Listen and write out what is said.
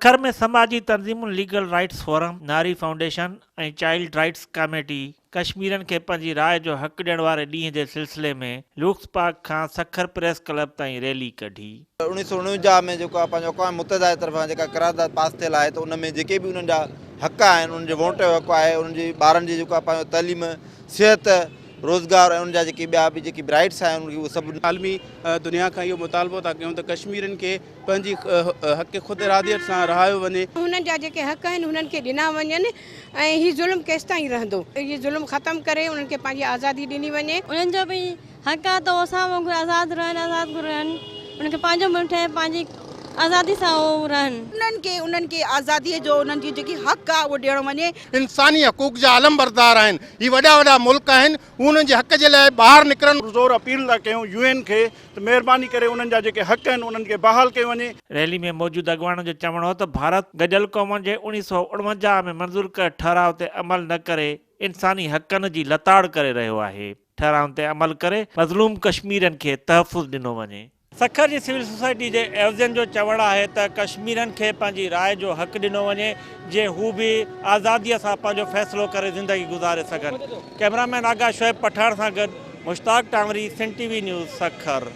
سکر ۾ سماجي تنظيمن legal rights forum, Nari foundation ۽ child rights committee ڪشميرين کي پنهنجي راء جو حق ڏيڻ واري ڏينهن جي سلسلي ۾ لوڪس پارڪ کان سکر پريس ڪلب تائين ريلي ڪڍي. 1949 ۾ جيڪو آهي پنهنجو اقوام متحده جي طرفان جيڪا قرارداد پاس ٿيل آهي ته ان ۾ جيڪي به انهن جا حق آهن انهن جي ووٽ جو حق آهي انهن جي ٻارن جي جيڪو آهي پنهنجو تعليم صحت روزگار ۽ انهن جا جيڪي ٻيا به جيڪي به رائٽس آهن انهن کي اهي سڀ عالمي دنيا کان اهو مطالبو ٿا ڪيون ته ڪشميرين کي پنهنجي حق خود اراديت سان رهايو وڃي. هنن جا جيڪي حق آهن هنن کي ڏنا وڃن ۽ هي ظلم ڪيستائين رهندو. هي ظلم ختم ڪري انهن کي پنهنجي آزادي ڏني وڃي. انهن جو به حق آهي ته هو اسان وانگر آزاد رهن آزاد رهن انهن کي پنهنجو ملڪ ٺهي پنهنجي آزادي سان هو رهن. انهن کي انهن کي آزادي جو انهن جي جيڪي حق آهي اهو ڏيڻو وڃي. انساني حقوق جا علمبردار آهن هي وڏا وڏا ملڪ آهن هو انهن جي حق جي لاء ٻاهر نڪرن. پرزور اپيل ٿا ڪيون يو اين کي ته مهرباني ڪري انهن جا جيڪي حق آهن انهن کي بحال ڪيو وڃي. ريلي ۾ موجود اڳواڻن جو چوڻ هو ته ڀارت گڏيل قومن جي 1949 ۾ منظور ڪيل ٺهراء تي عمل نه ڪري انساني حقن جي لتاڙ ڪري رهيو آهي، ٺهرائن تي عمل ڪري مظلوم ڪشميرين کي تحفظ ڏنو وڃي. سکر جي سول سوسائٽي جي عيوضين جو چوڻ آهي ته ڪشميرين کي پنهنجي راء جو حق ڏنو وڃي جيئن هو به آزادي سان پنهنجو فيصلو ڪري زندگي گذاري سگهن. ڪئميرا مين آغا شعيب پٺاڻ سان گڏ Mushtaq Tanwari, Sindh T V news, Sukkur.